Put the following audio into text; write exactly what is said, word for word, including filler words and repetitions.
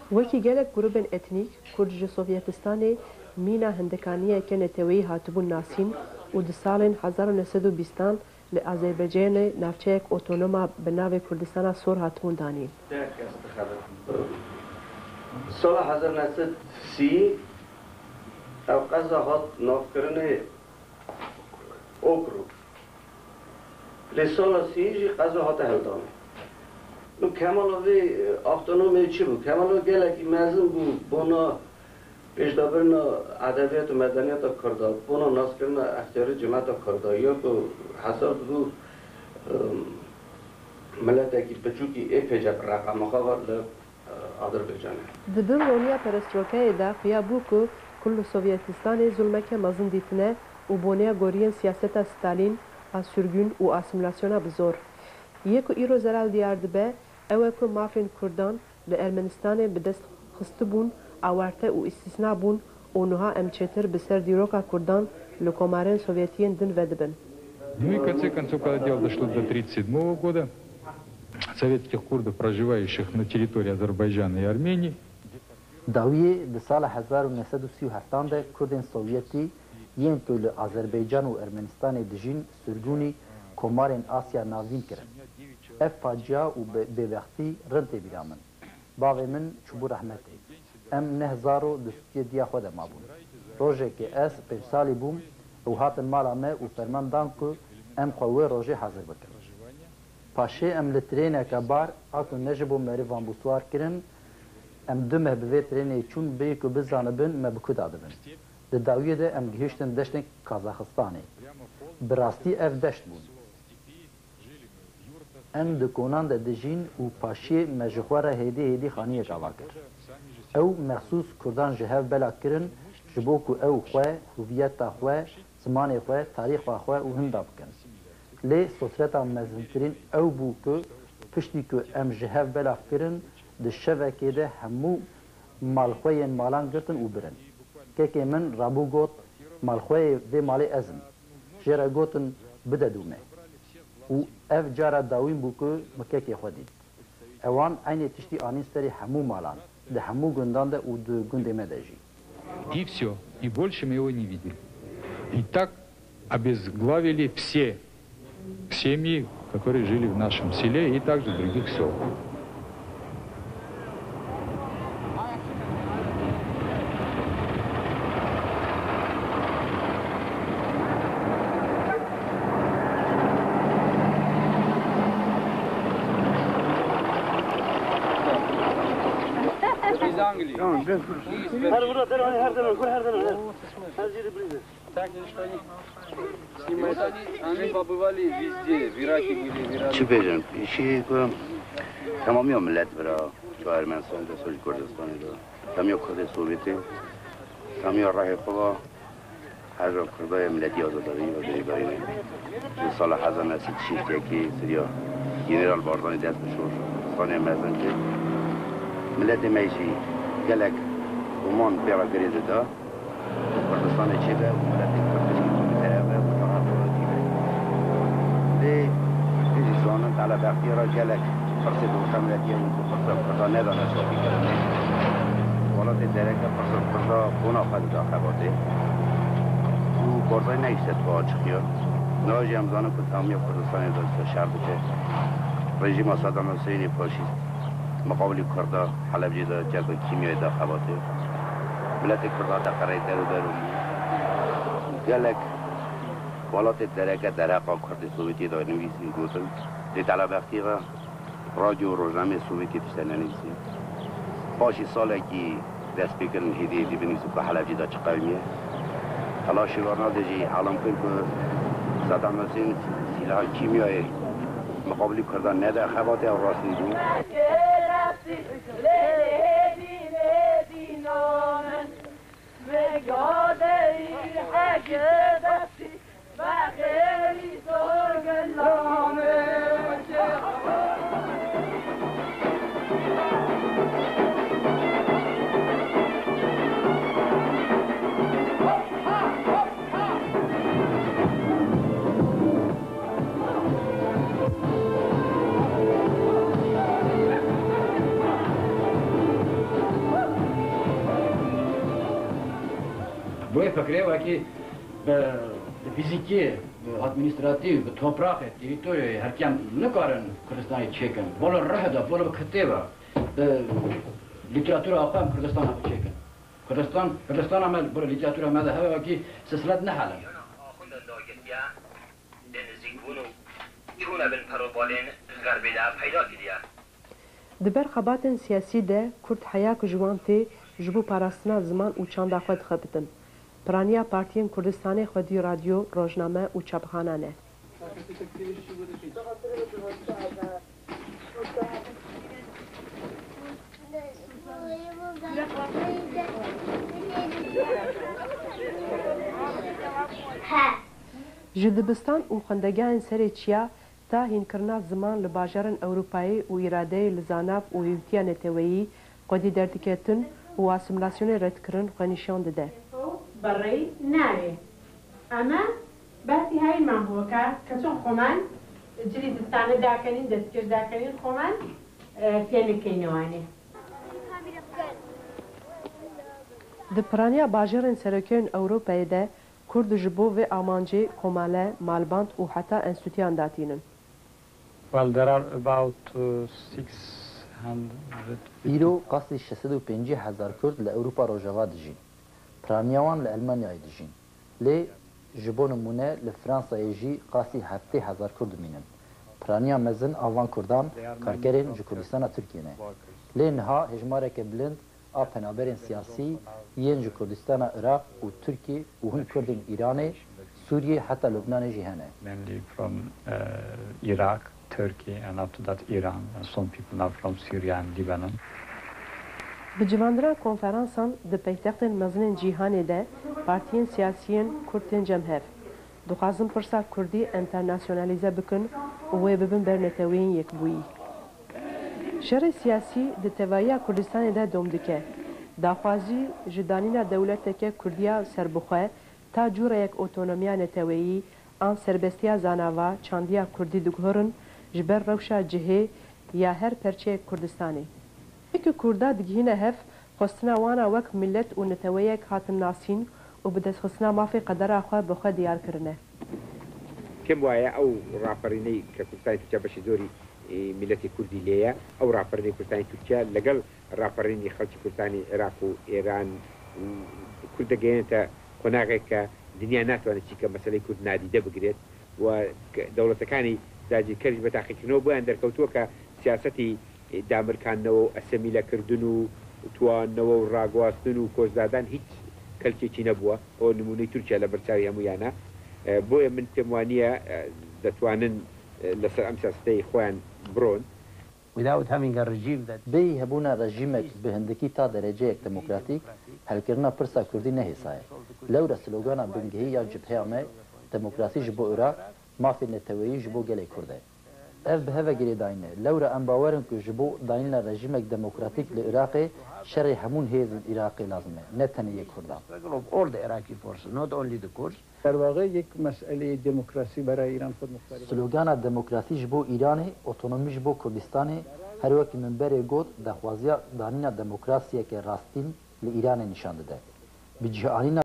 Wekî gelek grûbên etnîk, Kurd ji Sovyetistanê mîna hindikaniyeke neteweyî hatibûn nasîn û di salên hezar û neh sed û bîstan li Azerbaycanê navçeyek otonoma bi navê Kurdistana Sor hatibûn danîn. Sala hezar neh sed sî ev qeza hat navkirinê Okrug. Lê sala sî jî qeza hate hildanê. Nu kemala vê, e, avtonomiyê çi bû? Kemala gelekî mezin bû bona pêşdabirina edebiyat û medeniyeta Kurda, bona naskirina extiyarî cemeta Kurda. Ya ku hesab dibû, e, miletekî biçûkî ê pêce bi reqema xwe ve li Azerbaycanê. Di bin roniya perestrokeyê de xuya bû ku Kurd li Sovyetistanê zulmeke mezin dîtine û boneya goriyên siyaseta Stalîn a sürgün û asîmîlasyona bi zor. Yê ku îro zelal diyar dibe, ew e ku mafên Kurdan li Ermenistanê bi dest xistibûn, awarte û îstîsna bûn û niha em çêtir bi ser dîroka Kurdan li komarên Sovyetiyên din vedibin. Ну и в конце концов, когда дело дошло до тридцать седьмого года, советских курдов, проживающих на территории Азербайджана и Армении. Dawiyê di sala hezar û neh sed û sî û heftan de Kurdên Sovyetî yên ku li Azerbaycan û Ermenistanê dijîn, sirgûnî komarên Asya Navîn kirin. Ev facia û be-, bêbextî rind tê bîra min. Bavê min çûbû rehmetê. Em neh zarok di stûyê diya xwe de mabûn. Rojekê ez pênc salî bûm û hatin mala me û ferman dan ku em xwe wê rojê hazir bikin. Paşê em li trêneke bar, a ku ne ji bo merivan bû siwar kirin, em du meh bi vê trênê çûn, bêyî ku bizanibin me bi ku dadibin. Di dawiyê de em gihiştin deştên Kazaxistanê. Bi rastî ev deşt bûn. Em di konan de dijîn û paşiyê me ji xwe re hêdî hêdî xaniyek ava kir. Ew mexsûs Kurdan ji hev bela kirin, ji bo ku ew xwe, huviyeta xwe, zimanê xwe, tarîxa xwe û hinda bikin. Lê sosreta mezintirîn ew bû ku piştî ku em ji hev belav kirin, di şevekê de hemû malxweyên malan girtin û birin. Kekê min rabû got, malxweyê vê malê ez im. Jê re gotin, bide dû me. Û ev cara dawîn bû ku min kekê xwe dît. Ewan eynê tiştî anîn serê hemû malan, di hemû gundan de û di gundê me de jî. И всё. И больше мы его не видели. И так обезглавили все семьи, которые жили в нашем селе и также в других селах. Her burada, her, her zaman, kur her zaman, her. Her yeri biliriz. Так, они что, они снимают, они побывали везде, в Ираке были, в Иране. Çi bêjin? Îşî ku temamiya millet bira, çi Ermenistan de, çi Kurdistanê de, temamiya Kurdê Sovyetê, temamiya rehê xwe va, her ca Kurda ye milletî azaddarî ve bêdarî ne. Ji sala hezar neh sed şêst yekê siriya General Barzanî dest bi şoştanê mezin kir. Miletê me jî gelek guman pê re girê dida. Kurdistanê çêbe û miletê Kurd tişkî tune hebe û rahat û radî be. Lê hêjî zanin telebextî re gelek pirsê bi wisa miletiye bûn ku pirsa Kurda nedane çapîkirinê. Welatê dereke pirsa Kurda bona xwe dida xebatê. Û Barzanî nehişte tu acixiya. Niha jî em zanin ku tamiya Kurdistanê de ser şer diçe. Rejîma Sedam Huseyinê faşîst miqabilî Kurda Helebcê de çerka kîmyayê da xebatê. Miletê Kurd hate qereyî der û derûn bû. Gelek welatê dereke derheqa Kurdê Sovyetiyê de nivîsîn gotin. Lê telebextî re radyo û rojnameyê Sovyetiyê tiştek nenivîsîn. Paşî salekî dest pê kirin hêdî hêdî binivîsin ku Helebcê de çi qewimiye. Telaşê Varna de jî elam kir ku Sedam Huseyîn sîlaha kîmyayê miqabilî Kurdan nede xebatê ew rast nîbû. Bo yê fikrê wekî bi, bi fîzîkî, bi administratîf, bi topraxê, terîtoryoyê herkem nikarin Kurdistanê çêkin. Bolo rih de, bolo bi kitêb e, bi lîteratura xwe em Kurdistana xwe çêkin. Kurdistan, Kurdistana me, bolo lîteratura me de hebe wekî silsilet nehelin. Axundan dagirtiye, di nizîkbûn û çûne bin perobalên xerbê de peyda kiriye. Di ber xebatên siyasî de Kurd heya ku ji wan tê ji bo parastina ziman û çanda xwe dixebitin. Piraniya partiyên Kurdistanê xwedî radyo, rojname û çapxana ne. Ji dibistan û xwendegehên serê çiya ta hînkirina ziman li bajarên Ewropayê û îradeyê li zanav û hêvîtiya neteweyî xwedî derdiketin û asîmîlasyonê redkirin xwe nîşan dide. Berrey nayê. Eme behsî heyî me bû ke çend xweman cilî distane dakenîn, destgir dakenîn xweman, e, fênik keyne wanê. Di piraniya bajarên serokeyên Ewropayê de Kurd ji bo vê amancê komale, malband û heta enstîtuyan datînin. Well, there are about, uh, six hundred fifty. Îro qasî şeş sed û pêncî hezar Kurd li Ewropa Rojava dijîn. Piraniya wan li Elmanyayê dijîn. Lê ji bo nimûne li Fransayê jî qasî heftê hezar Kurd dimînin. Piraniya mezin a van Kurdan karkerên ji Kurdistana Tirkiyê ne. Lê niha hejmareke bilind a penaberên siyasî yên ji Kurdistana Iraq û Tirkiyê û hin Kurdên Îranê, Sûriyê heta Lubnanê jî hene. Mainly from, uh, Iraq, Turkey, and after that Iran, and some people now from Syria and Lebanon. Bi civandina konferansan di paytextên mezinên cîhanê de partiyên siyasî yên Kurd tên cem hev. Dixwazin pirsa Kurdî enternasyonalîze bikin û wê bibin ber Neteweyên Yekbûyî. Şerê siyasî di tevahiya Kurdistanê de dom dike. Daxwazî ji danîna dewleteke Kurdî ya serbixwe ta cûreyek otonomiya neteweyî an serbestiya zanava, çandiya Kurdî diguherin ji ber rewşa cihê ya her perçeyek Kurdistanê. Weke Kurda digihîne hev, xwestina wan a wek milet û neteweyek hatin nasîn û bi destxistina mafê qedera xwe bi xwe diyar kirine. پێم وایە ئەو ڕاپەڕینەی کە کوردستانی تورکیا بەشی زۆری، ئێ، میلەتی کوردی لێیە، ئەو ڕاپەڕینەی کوردستانی تورکیا لەگەڵ ڕاپەڕینی خەڵکی کوردستانی عێراق و ئێران و کورد دەگەیەنێتە قۆناغێک کە دنیا ناتوانێت چیکە مەسەلەی کورد نادیدە بگرێت و ک-، دەوڵەتەکانی داگیرکەریش بە تاقیکردنەوە بۆیان دەرکەوتووە کە سیاسەتی دامرکاندنەوە و ئەسەمیلەکردن و تواندنەوە و ڕاگواستن و کۆچدادان هیچ کەلکێکی نەبووە. ئەوە نمونەی تورکیا لە بەرچاوی هەموویانە. ئە، بۆیە من پێم وانییە، ئە، دەتوانن، ئە، لەسەر ئەم سیاسەتەی خۆیان بڕۆن. Without having a regime that Bêyî hebûna rejîmek bi hindikî ta dereceyek demokratîk, helkirina pirsa kurdî ne hêsa ye. Lewre slogana bingehî ya cibheya me, demokrasî ji bo Iraq, mafê neteweyî ji bo gelê Kurd e. Ev bi hev e girêdayî ne. Lewra em bawer in ku ji bo danîna rejîmek demokratîk li Iraqê şerê hemûn hêzên Iraqê lazim e, ne tenê yek Kurdan. Struggle of all the Iraqi forces, not only the Kurds. در واقع یک مسئلهٔ دموکراسی برای ایران خودمختاری. Slogana demokrasî ji bo Îranê, otonomî ji bo Kurdistanê, her wekî min berê got, daxwaziya danîna demokrasiyeke rastîn li Îranê nîşan dide. Bi cih anîna